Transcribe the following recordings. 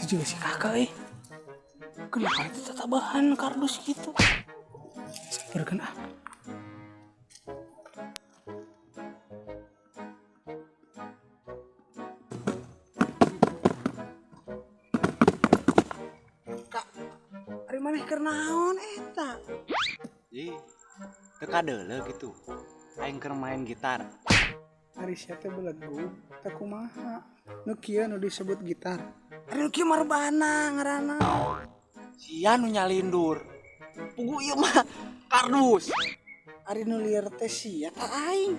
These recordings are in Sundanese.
Itu juga si kakak eh. Kenapa itu tatabahan kardus gitu? Sabarkan ah. Kak, ari maneh keur naon eta? Ih, teu kadeuleu gitu. Aing keur main gitar. Ari sia teh belegug teh kumaha? Nu kieu nu disebut gitar. Ari nu kieu marbana ngaranna. Sia nu nyalindur. Pugu ieu mah kardus. Ari nu lieur teh sia ta aing.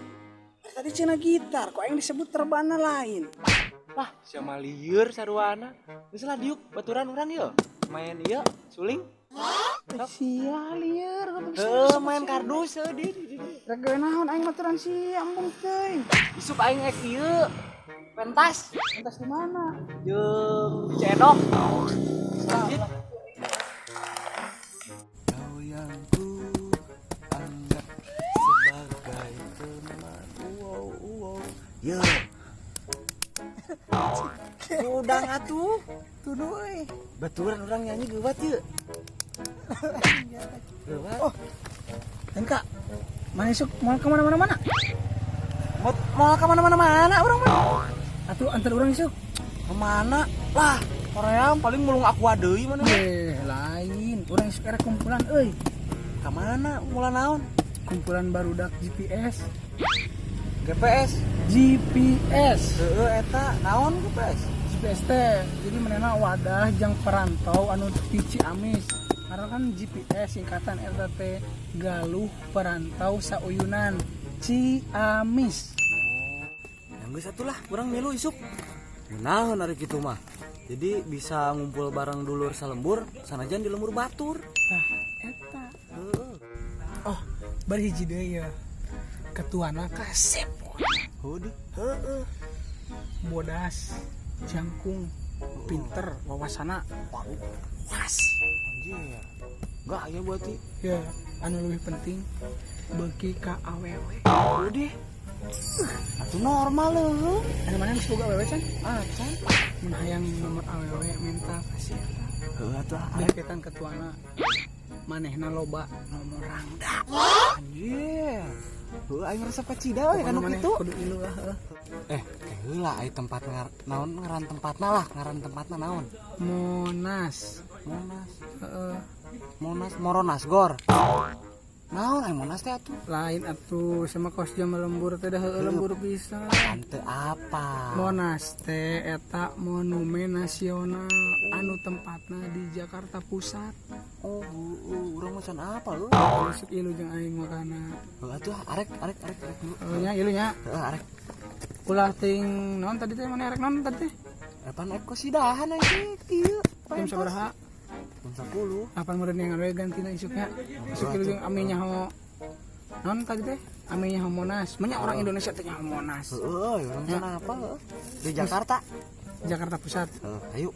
Ari tadi cenah gitar, kok aing disebut terbana lain. Wah, sia mah lieur saruana. Geus lah diuk baturan urang ieu. Main ieu suling. Sia lieur goblok. Heuh, main kardus heuh di. Rek gawe naon aing baturan sia embung teuing. Isuk aing ek ieu pentas. Pentas di mana? Jeung Cedok. Kau yang ku anggap sebagai teman. Wow, wow. Ye. Udang atuh. Tuduh euy. Baturan urang nyanyi geuwat ieu. Geuwat. Oh. Dan kak, mana isuk mau ke mana-mana mana? Mau ke mana-mana mana urang mah? Atuh antar urang isuk. Kemana? Lah, Korea paling mulung aqua deui mana? Eh, lain. Urang isuk era kumpulan euy. Ka mana? Mula naon? Kumpulan barudak GPS. GPS. GPS. Heeh eta naon GPS? GPS teh jadi manehna wadah jang perantau anu ti Ciamis. Karena kan GPS singkatan eta teh Galuh Perantau Sauyunan Ciamis. Yang geus atuh lah urang milu isuk. Naon ari kitu mah. Jadi bisa ngumpul bareng dulur salembur sanajan di lembur batur. Tah eta. Heeh. Oh, bari hiji deui ya. Ketuana kasep. Heuh di. Heeh. Bodas, jangkung, pinter, wawasana was. Anjir. Enggak aya berarti. Ya, anu lebih penting beuki ka awewe. Heuh deh. Atuh normal leuh. Anu mana geus boga awewe can? Acan. Mun hayang nomor awewe minta ka si eta. Heuh atuh. Deketan ketuana manehna loba nomor rangda. Anjir. Heuh aing resep ka Cida we kanu Pokokna maneh kitu. kudu ilu lah heuh. Heula aya tempat naon ngaran tempatna lah, ngaran tempatna naon? Monas. Monas. Heeh. Monas Moronas Gor. Naon aya Monas teh atuh? Lain atuh sama kos jam lembur teh dah heueuh lembur pisan. Tante apa? Monas teh eta monumen nasional anu tempatna di Jakarta Pusat. Oh, heueuh, urang mah can apa leuh? Masuk ilu jeung aing makana. Heuh atuh arek arek arek arek dulu. Heuh nya ilu nya. Heuh arek. Ulah ting naon tadi teh mana arek naon tadi teh? Epan ek kosidahan aing teh kieu. Jam sabaraha? Jam 10. Kapan meureun yang we gantina isuknya? Isuk ilu jeung ame nyaho naon tadi teh? Ame nyaho Monas. Menya orang Indonesia teh nyaho Monas. Heueuh, urang can apa heueuh. Di Jakarta. Jakarta Pusat. Heuh, ayo.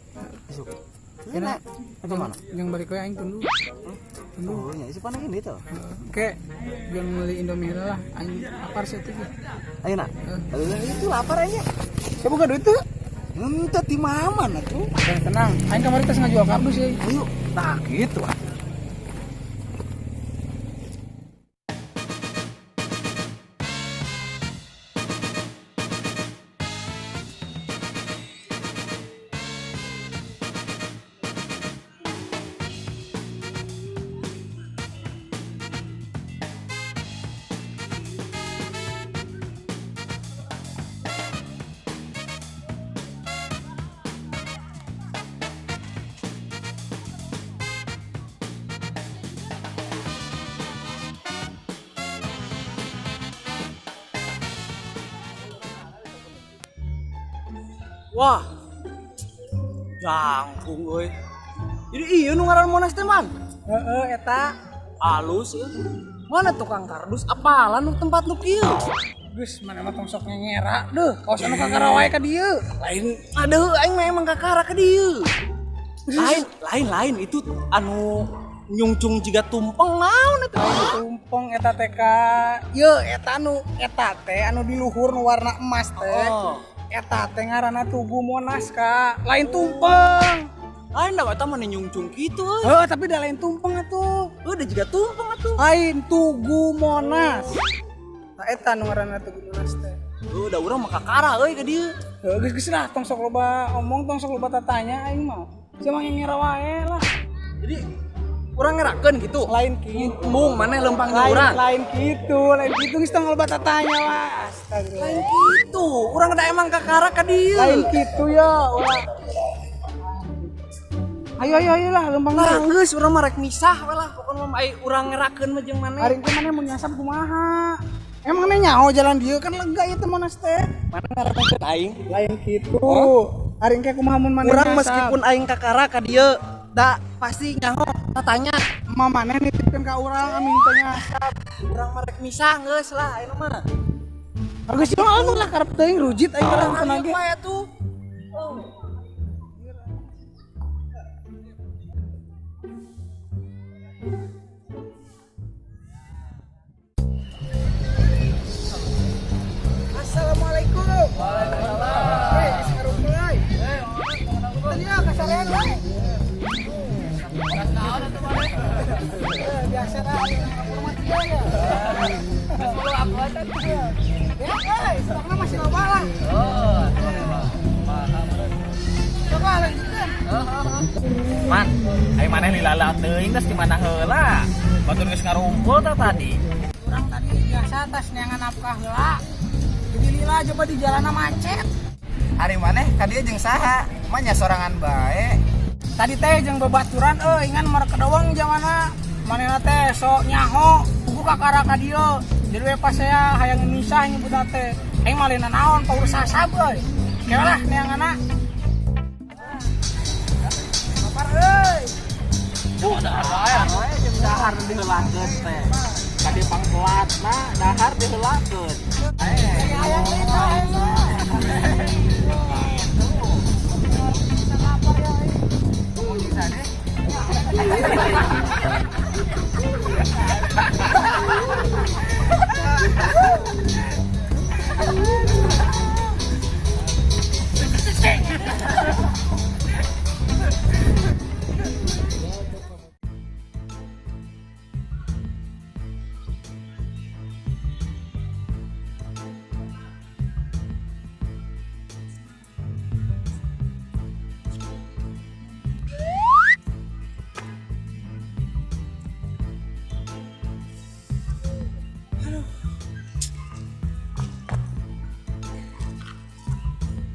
Isuk. Kena Apa mana? Yang balik we aing tunduh. Tunduh. Oh, nya isuk pana ini tuh. Oke, yang beli Indomie heula lah. Aing lapar sih itu. Ayo nak. Heuh, itu lapar aja. Saya buka duit tuh. Henteu ti maman atuh. Eh, tenang, aing kamari teh ngajual kardus ya. Ayo, nah gitu ah. Wah. Jangkung euy. Jadi ieu nu ngaran Monas teh man. Heeh, eta. Halus euy. Mana tukang kardus apalan nu tempat nu kieu? Geus mana mah tong sok ngengera deuh, kaos anu kakara wae ka dieu. Lain aduh aing mah emang kakara ka dieu. Lain lain lain itu anu nyungcung jiga tumpeng naon eta? Lain tumpeng eta teh ka. Ye eta anu eta teh anu di luhur nu warna emas teh. Oh. Eta teh ngaranna Tugu Monas ka, lain tumpeng. Lain da eta mah nyungcung kitu euy. Heuh, tapi da lain tumpeng atuh. Heuh, da jiga tumpeng atuh. Lain Tugu Monas. Tah eta nu ngaranna Tugu Monas teh. Heuh, da urang mah kakara euy ka dieu. Heuh, geus geus lah tong sok loba omong, tong sok loba tatanya aing mah. Sia mah ngira wae lah. Jadi urang ngerakeun gitu. Lain kitu. Mung maneh lempang jeung Lain, urang. lain kitu, lain kitu geus tong loba tatanya lah. Astagfirullah. Lain kitu. Urang da emang kakara ka dieu. Lain kitu ya, ulah. Ayo ayo ayo lah lempang Lah geus urang mah rek misah we lah pokona mah ai urang ngerakeun mah jeung maneh. Hari itu maneh mun nyasab kumaha? Emang maneh nyaho jalan dieu kan lega ieu teh Monas teh. Maneh ngerakeun aing. Lain kitu. Hari engke kumaha mun maneh Urang nyasab? meskipun aing kakara ka dieu da pasti nyaho tatanya. Emak maneh nitipkeun ka urang amin teh nyasab. Urang mah rek misah geus lah ayeuna mah. Geus ieu mah lah karep teuing rujit aing urang Urang ge. mah atuh. Assalamualaikum. Waalaikumsalam. Hei, geus ngarumpul euy. Tadi ya kasarean we. Biasa lah, hormat dia ya. Ya, euy, stoknya masih loba lah. Coba lanjutkan. Man, ayo maneh lila teuing geus di mana heula? Batur geus ngarumpul tah tadi. Urang tadi biasa tas neangan nafkah heula. Jadi lila coba di jalanan macet. Ari maneh ka dieu jeung saha? Mah nya sorangan bae. Tadi teh jeung babaturan euy ngan mereka doang jamana. Manehna teh sok nyaho, buku kakara ka dieu. Jadi we pas saya hayang misah nyebutna teh. Aing mah lain naon paur sasab euy. Kewe lah neanganna. Lapar euy. Dahar dahar diheulakeun teh. Kadi pangtelatna dahar diheulakeun. Hayang deui tah aing mah.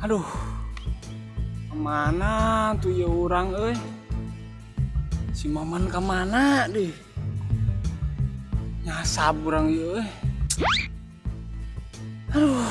Aduh. Kemana tuh ya urang euy? Si Maman kemana deh? Nyasab urang ieu euy. Aduh.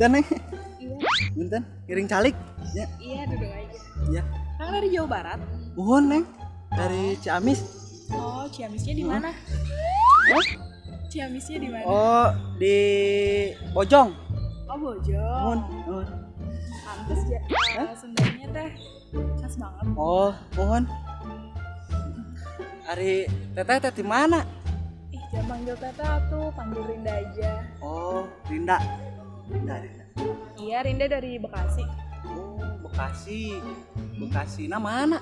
Punten nih. Iya. Punten, ngiring calik. Ya. Iya, duduk aja. Ya. Kang dari Jawa Barat? Nuhun, Neng. Dari Ciamis. Oh, Ciamisnya di mana? Hah? Ciamisnya di mana? Oh, di Bojong. Oh, Bojong. Nuhun, nuhun. Pantes ya. Sundanya teh khas banget. Oh, nuhun. Ari teteh teh di mana? Ih, jangan panggil teteh tuh, panggil Rinda aja. Oh, Rinda. Rinda, Rinda. Iya, Rinda dari Bekasi. Oh, Bekasi. Bekasi nah mana?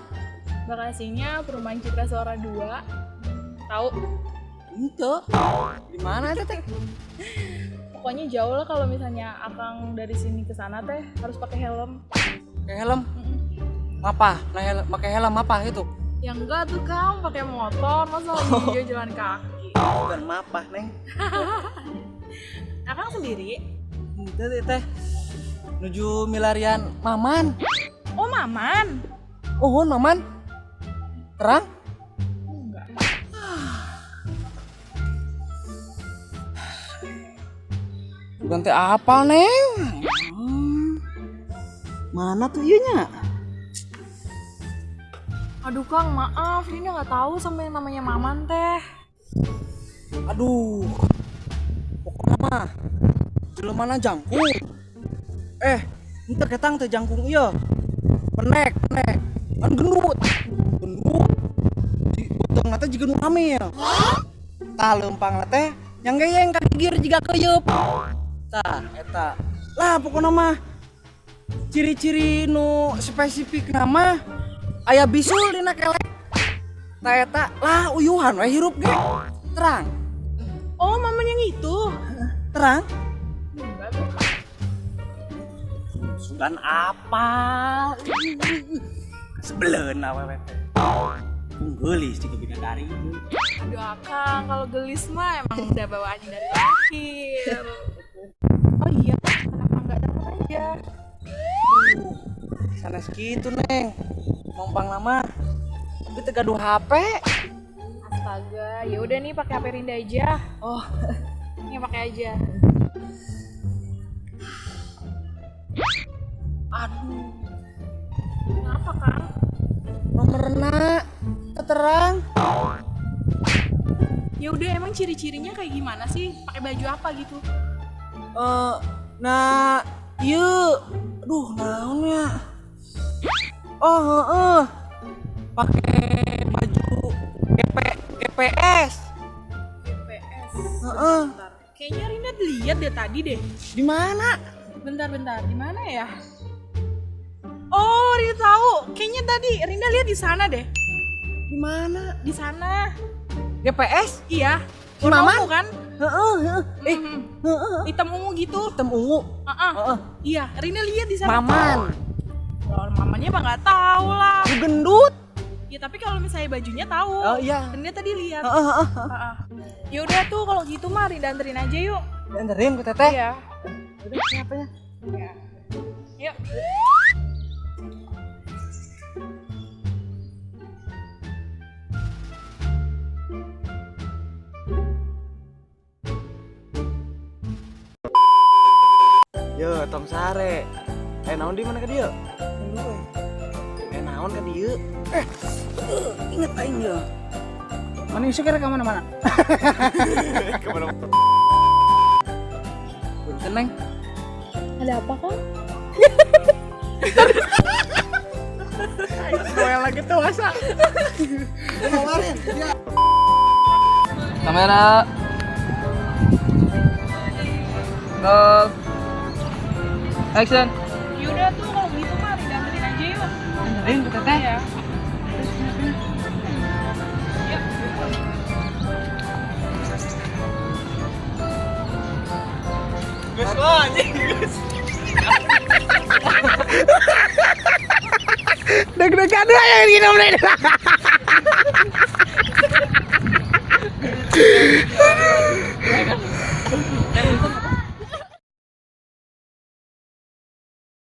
Bekasinya Perumahan Citra Suara 2. Tahu? Ente. Di mana teteh? Pokoknya jauh lah kalau misalnya Akang dari sini ke sana teh harus pakai helm. Pakai helm? Apa? Nah, helm, pakai helm apa itu? Ya enggak tuh Kang, pakai motor, masa lagi dia jalan kaki. Bukan mapah, Neng. Akang sendiri? Ente teh nuju milarian Maman. Oh, Maman. Oh, Maman. Terang? Enggak. Bukan teh apa, Neng? Mana tuh ieu nya? Aduh Kang, maaf, Rinda nggak tahu sama yang namanya Maman teh. Aduh. Pokoknya mah jelemana jangkung. Henteu ketang teh jangkung ieu. Penek, penek. Kan gendut. Gendut. Di beuteungna teh jiga nu hamil. Tah leumpangna teh yang geyeng ka gigir jiga keuyeub. Tah eta. Lah pokokna mah ciri-ciri nu spesifik nama aya bisul dina kelek. Tah eta lah uyuhan we hirup ge. Terang. Oh, Maman yang itu. Terang. Sugan apa? Sebeleun awewe teh. Geulis jiga bidadari. Aduh Akang, kalau gelis mah emang udah bawaannya dari lahir. Oh iya, kenapa nggak telepon aja? Sanes kitu Neng. Mompang lama. Tapi teu gaduh HP. Astaga, ya udah nih pakai HP Rinda aja. Oh, ini pakai aja. Aduh. Kenapa, Kang? Nomorna terang. Ya udah, emang ciri-cirinya kayak gimana sih? Pakai baju apa gitu? Nah, ieu. Aduh, naon ya? Oh, heeh. Pakai baju GPS. GPS. Heeh. Kayaknya Rinda lihat deh tadi deh. Di mana? Bentar-bentar, di mana ya? Oh, Rinda tahu. Kayaknya tadi Rinda lihat di sana deh. Di mana? Di sana. GPS? Iya. Si Maman? Ungu kan? Heeh, heeh. Heeh. Hitam ungu gitu. Hitam ungu. Heeh. Heeh. Iya, Rinda lihat di sana. Maman. Kalau mamanya mah nggak tahu lah. Lu gendut. Ya tapi kalau misalnya bajunya tahu. Oh iya. Rinda tadi lihat. Heeh, heeh. Heeh. Ya udah tuh kalau gitu mah Rinda anterin aja yuk. Anterin ke Teteh. Iya. Udah siapanya? Iya. Yuk. Yo, tong sare. Naon di mana ka dieu? Naon ka dieu? Inget aing ya. Mana isuk kira ke mana-mana? Punten, Neng. Ada apa, Kang? Gue lagi tuh masa. Kamera. Roll. Action. Yaudah tuh kalau gitu mah Rinda anterin aja yuk. Anterin ke Teteh. Iya. Yuk. Geus lah anjing, geus. Deg-degan deh yang gini.